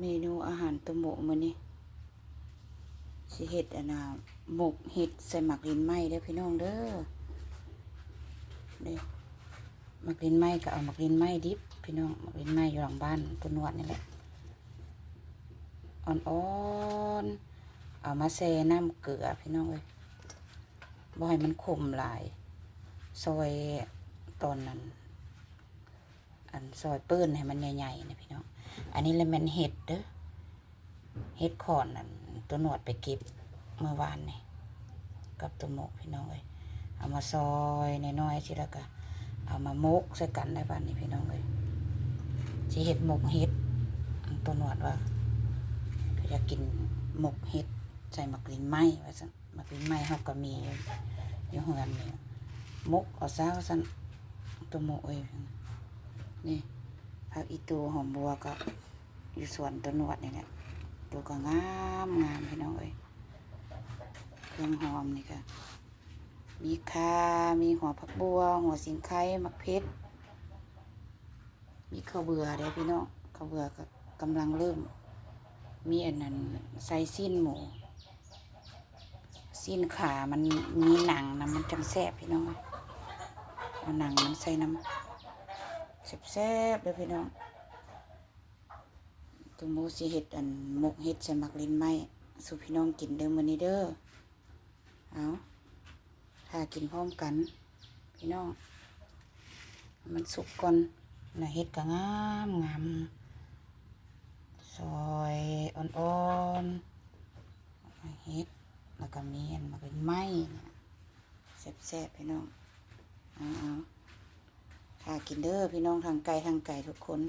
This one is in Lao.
ເມນູອາຫານໂຕໂມະມື້ນີ້ ຊິເຮັດອັນນ່າ ໝົກເຫັດໃສ່ໝາກລິນໄມ້ເດີພີ່ນ້ອງເດີ. ນີ້ ໝາກລິນໄມ້ກໍເອົາໝາກລິນໄມ້ດິບພີ່ນ້ອງ, ໝາກລິນໄມ້ຢູ່ຫຼັງບ້ານຕາໜວດນີ້ແຫຼະ ອ່ອນໆ ເອົາມາແຊ່ນ້ຳເກືອພີ່ນ້ອງເອີຍ, ບໍ່ໃຫ້ມັນຂົມຫຼາຍ, ຊອຍຕອນນັ້ນ ອັນຊອຍເປີ້ນໃຫ້ມັນໃຫຍ່ໆນະພີ່ນ້ອງ. ອັນນີ້ລະແມ່ນເຫັດເດີ ເຫັດຂອນ ອັນໂຕໜວດໄປເກັບມື້ວານນີ້ກັບໂຕໝົກພີ່ນ້ອງເອີຍ. ເອົາມາຊອຍນ້ອຍໆຊິ ແລ້ວກະເອົາມາໝົກໃສ່ກັນໄດ້ບາດນີ້ພີ່ນ້ອງເອີຍ. ຊິເຮັດໝົກເຫັດ, ໂຕໜວດວ່າຢາກກິນໝົກເຫັດໃສ່ໝາກລິນໄມ້ວ່າຊັ້ນ. ໝາກລິນໄມ້ເຮົາກໍມີຢູ່ເຮືອນນີ້, ໝົກເອົາຊະວ່າຊັ້ນ ໂຕໂມະເອີຍ. ນີ້ ຜັກອີຕູ ຫອມບົວກໍຢູ່ສວນໂຕໜວດນີ້ແຫຼະ, ໂຕກໍງາມໆ ພີ່ນ້ອງເອີຍ. ເຄື່ອງຫອມນີ້ກໍມີຂ່າ, ມີຫົວຜັກບົວ, ຫົວສີໄຄ, ໝາກເຜັດ, ມີເຂົ້າເບືອເດ້ພີ່ນ້ອງ, ເຂົ້າເບືອກໍກຳລັງເລີ່ມ. ມີອັນນັ້ນ ໃສ່ຊີ້ນໝູ, ຊີ້ນຂາມັນມີໜັງນຳ ມັນຈັ່ງແຊບພີ່ນ້ອງ. ເອົາໜັງມັນໃສ່ນຳ ແຊບໆເດີພີ່ນ້ອງ. ໂຕໂມະຊິເຮັດອັນໝົກເຫັດໃສ່ໝາກລິນໄມ້ສູ່ພີ່ນ້ອງກິນເດີມື້ນີ້ເດີ. ເອົາ ຖ້າກິນພ້ອມກັນພີ່ນ້ອງ, ໃຫ້ມັນສຸກກ່ອນນະ. ເຫັດກໍງາມໆ ຊອຍອ່ອນໆ ເຫັດ ແລ້ວກໍມີອັນໝາກລິນໄມ້ ແຊບໆ ພີ່ນ້ອງ. ເອົາໆ ຖ້າກິນເດີພີ່ນ້ອງ ທາງໃກ້ທາງໄກທຸກຄົນ.